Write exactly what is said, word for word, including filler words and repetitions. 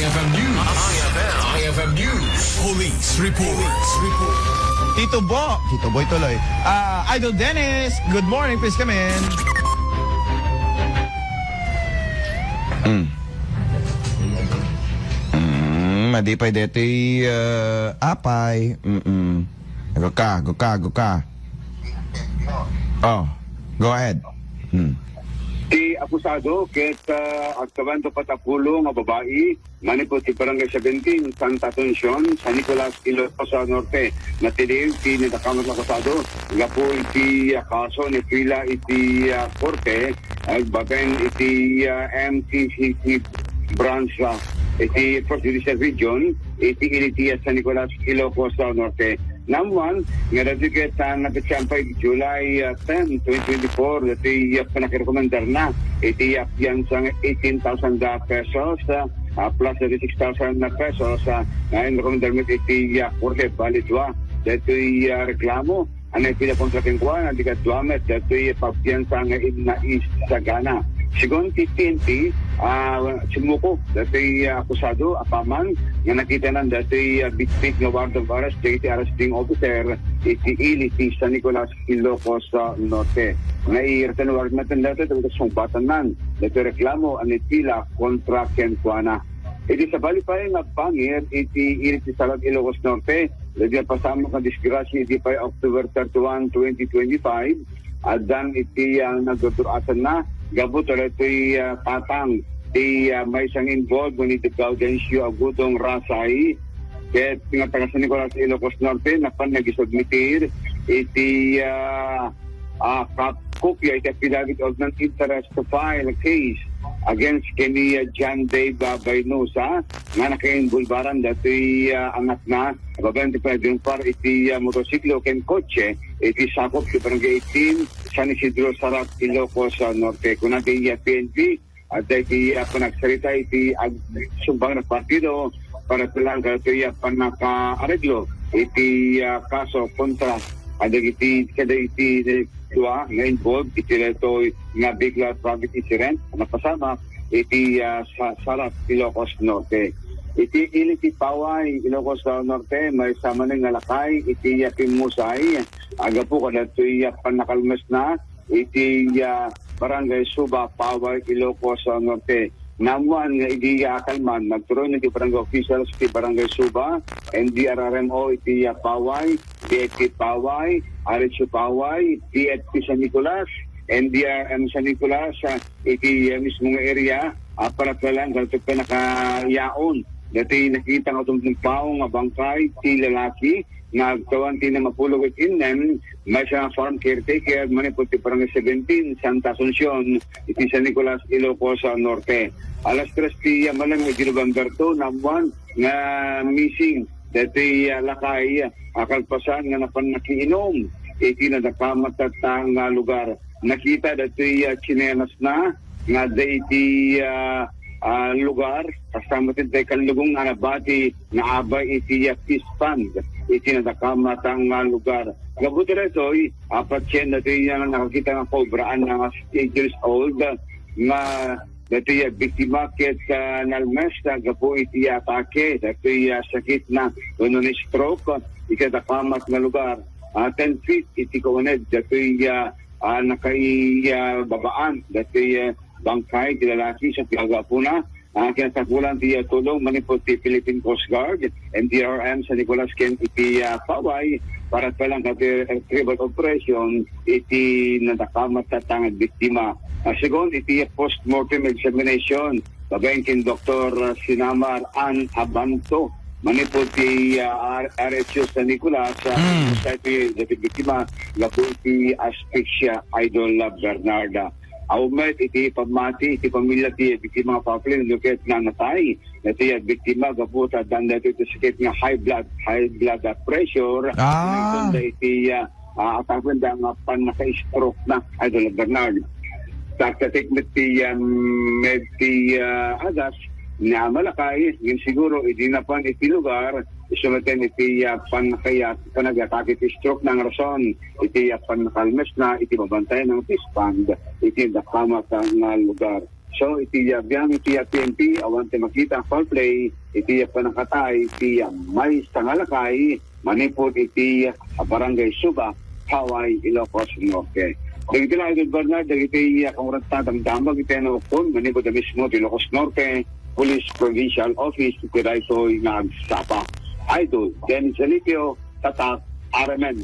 F M News. I F M News. Police report. Tito Bo. Tito Boy tuloy. Ah, Idol Dennis, good morning. Please come in. Mm. Mm, madi pay detoy, uh, apay. Mm-mm. Go ka, go ka, go ka. Oh, go ahead. Mm. Ti akusado ket, ah, agtawen ti upat a pulo nga babai manipud ti Barangay seventeen, Santa Asuncion, San Nicolas, Ilocos Norte. Natiliw ti nadakamat nga akusado gapu iti, ah, kaso ni pila iti, ah, korte, agbabaen iti, ah, M T C T branch, ah, iti First Judicial Region, iti ili ti, ah, San Nicolas, Ilocos Norte. Naammuan nga dagiti ket, ah, napetsaen pay July, ah, ten, twenty twenty-four, dagiti, ah, panakirekomendarna iti, ah, piansa nga eighteen thousand pesos, ah, ah, plus dagiti six thousand pesos, ah, nga inrekomendar met iti, ah, korte. Bali dua dagiti, ah, reklamo a naipila kontra kenkuana, di kadua met dagiti pagpiansa nga innaisagana. Segun ti P N P, ah, simmuko dagiti, ah, akusado apaman nga nakitanan dagiti, ah, bitbit nga warrant of arrest dagiti arresting officer iti ili ti San Nicolas, Ilocos, ah, Norte. Nga i-written warrant met dagiti, dagiti sungbatanna dagiti reklamo a naipila kontra kenkuana. Iti sabali pay nga panggep iti ili ti Sarat, Ilocos Norte, dagiti napasamak nga disgrasya idi pay October thirty-one, twenty twenty-five, addan iti, ah, nagdurdur-atanna gapu dagiti, ah, tatang ti, ah, maysa nga involved nga ni Gaudencio Agudong Rasay, ket nga taga San Nicolas, Ilocos Norte, napan nagisubmitir iti, ah, ah, kap-, kopia iti affidavit of non-interest to file a case against ken ni, ah, John Dave, ah, Baynusa nga nakainbolbaran dagiti, ah, anakna, babaen ti pagdumpar iti, ah, motorsiklo ken kotse iti sakup ti Barangay eighteen, San Isidro, Sarat, Ilocos, ah, Norte. Kuna ti, ah, P N P, adda iti, ah, panagsarita iti ag-, sumbang nga partido para lang kadagiti, ah, pannakaareglo iti, ah, kaso kontra kadagiti, kadagiti dua nga involved iti daytoy nga vehicular traffic incident a napasamak iti, ah, Sa-, Sarat, Ilocos Norte. Iti ili ti Paway, Ilocos, ah, Norte, maysa manen nga lakay iti, ah, pimmusay, gapu kadagitoy, ah, pannakalmesna iti, ah, Barangay Suba, Paway, Ilocos, ah, Norte. Naammuan nga idi, ah, kalman, nagturong iti barangay officials ti Barangay Suba, N D R R M O iti, ah, Paway, D F P Paway, R H U Paway, D F P San Nicolas, N D R M San Nicolas, ah, iti, ah, mismo nga area, ah, para lang kadagitoy pannakayaon. Dagiti nakita nga tumtungpao nga bangkay ti lalaki nga agtawen ti namapulo ket innem, maysa nga farm caretaker manipud ti Barangay seventeen, Santa Asuncion, iti San Nicolas, Ilocos, ah, Norte. Alas tres ti, ah, malem iti November two, naammuan nga missing dagiti, ah, lakay, ah, kalpasan nga napan nakiinum iti nadakamat nga lugar. Nakita dagiti, ah, tsinenasna nga adda iti, ah, ah, lugar, kasta met dagiti kallugong a nabati nga abay iti, ah, fish pond iti nadakamat nga lugar. Gapu daytoy, apat siya dagiti, ah, nakakita nga kobraan nga six years old nga dagiti, ah, biktima ket, ah, nalmes, ah, gapu iti atake dagiti, ah, sakit na wenno ni stroke iti nadakamat nga lugar. Ah, ten feet iti kauneg dagiti, ah, ah, nakai-, ah, babaan dagiti, ah, bangkay ti lalaki sa pagapuna. Ah, kinasapulan ti, ah, tulong manipud ti Philippine Coast Guard, N D R M San Nicolas ken iti, ah, Paway para lang kadagiti retrieval operation iti nadakamat nga biktima. Ah, segun iti postmortem examination, babaen ken Doktor Sinamar Ann Abanto, manipud ti, ah, R-, R H U San Nicolas, ah, mm, sa iti, iti biktima, gapu iti asphyxia, Idol Bernarda. Awan met iti pammati iti pamilya ti biktima nga papli, no ket nanatay dagiti, ah, biktima gapu ta adda dagiti sakit nga high blood, high blood, ah, pressure. Ah. Iti, ah, ah, ataken da nga pannaka-stroke na, Idol Bernard. Taktatik met ti, um, med ti, ah, agas, nga malakay, ngem siguro, idi napan iti lugar, isu met iti, ah, pannakayat, panagkasakit ti stroke na nga rason, iti, ah, pannakalmesna, iti mabantay nga fish pond, iti nadakamat nga lugar. So, iti biag iti P N P, awan ti makita a foul play iti pannakatay iti maysa nga lakay manipud iti Barangay Suba, Hawaii, Ilocos Norte. Dagiti laeng, Idol Bernard, dagiti kanguratan damdamag iti naukon manipud a mismo ti Ilocos Norte Police Provincial Office iti daytoy nga agsapa. Idol Dennis Alipio, Tatak, R M N.